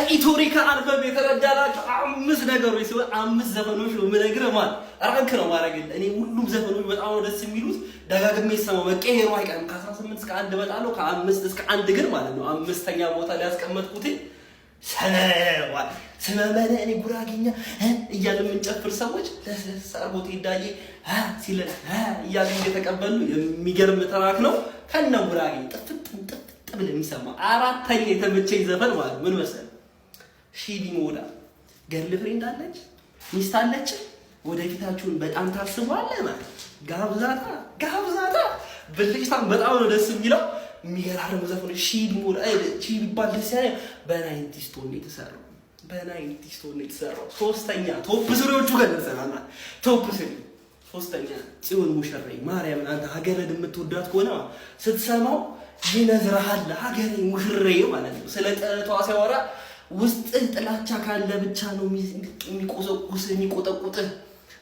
ከኢቶሪካ አልበም የተረዳናቸው አምስት ነገሮች ሲሆን አምስት ዘፈኖች ነው የምነግርህ። ማለት rank ነው ማድረግልህ። እኔ ሁሉም ዘፈኖች በጣም ነው ደስ የሚሉት። ደጋግሜ ሰማው መቀየሩ አይቀርም። ከ18 እስከ 1 እመጣለሁ። ከ5 እስከ 1 ግን ማለት ነው አምስተኛ ቦታ ላይ ያስቀመጥኩት ሰመዋል ስመመነ እኔ ጉራጌኛ እያለ የምንጨፍር ሰዎች ለስለስ አድርጎ ቴዳዬ ሲለን እያለ እየተቀበሉ የሚገርም track ነው። ከነ ጉራጌ ጥፍጥ ጥፍጥ ብለህ የሚሰማ። አራተኛ የተመቸኝ ዘፈን ማለት ምን መሰለህ? ሺዲ ሞዳ። Girlfriend አለች፣ ሚስት አለች፣ ወደፊታችሁን በጣም ታስቧለህ ማለት ጋብዛታ ጋብዛታ። ብልጭታም በጣም ነው ደስ የሚለው። የሚገራርሙ ዘፈኖች ሺዲ ሞዳ ሺ ቢባል ደስ ያለ በ 90s tone የተሰራው፣ በ 90s tone የተሰራው። ሶስተኛ top three ዎቹ ጋር ደርሰናል። Top three ሶስተኛ ጽዮን ሙሽራዬ። ማርያምን አንተ ሀገርን የምትወዳት ከሆነ ስትሰማው ይነዝርሃል። ሀገሬ ሙሽራዬ ማለት ነው። ስለ ጥረቷ ሲያወራ ውስጥህ ጥላቻ ካለ ብቻ ነው የሚቆሰቁስ የሚቆጠቁጥህ።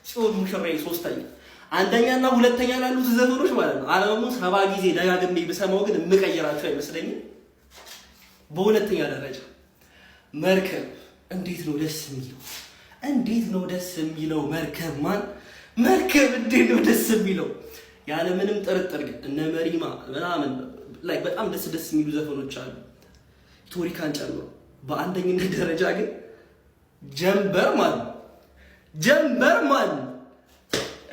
ጽዮን ሙሽራዬ ሶስተኛ። አንደኛና ሁለተኛ ላሉት ዘፈኖች ማለት ነው አልበሙን 70 ጊዜ ደጋግሜ ብሰማው ግን የምቀይራቸው አይመስለኝም። በሁለተኛ ደረጃ መርከብ። እንዴት ነው ደስ የሚለው! እንዴት ነው ደስ የሚለው! መርከብ ማን መርከብ እንዴት ነው ደስ የሚለው! ያለምንም ጥርጥር ግን እነ መሪማ ምናምን ላይ በጣም ደስ ደስ የሚሉ ዘፈኖች አሉ ቶሪካን ጨምሮ። በአንደኝነት ደረጃ ግን ጀንበር ማን ጀንበር ማን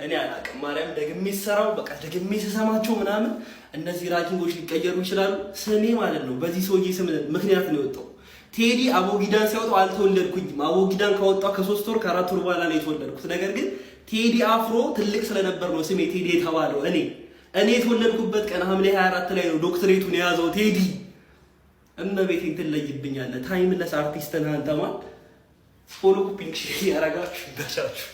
እኔ አላውቅም። ማርያም ደግሜ ስሰራው በቃ ደግሜ ስሰማቸው ምናምን እነዚህ ranking ኦች ሊቀየሩ ይችላሉ። ስሜ ማለት ነው በዚህ ሰውዬ ስም ምክንያት ነው የወጣው። ቴዲ አቦጊዳን ሲያወጣው አልተወለድኩኝም። አቦጊዳን ካወጣው ከ3 ወር ከ4 ወር በኋላ ነው የተወለድኩት። ነገር ግን ቴዲ አፍሮ ትልቅ ስለነበር ነው ስሜ ቴዲ የተባለው። እኔ የተወለድኩበት ቀን ሐምሌ 24 ላይ ነው ዶክትሬቱን የያዘው ቴዲ። እመቤቴን ትለይብኛለህ። Timeless አርቲስት ነህ አንተ። ማን follow፣ copy፣ share ያረጋችሁ ይበላችሁ።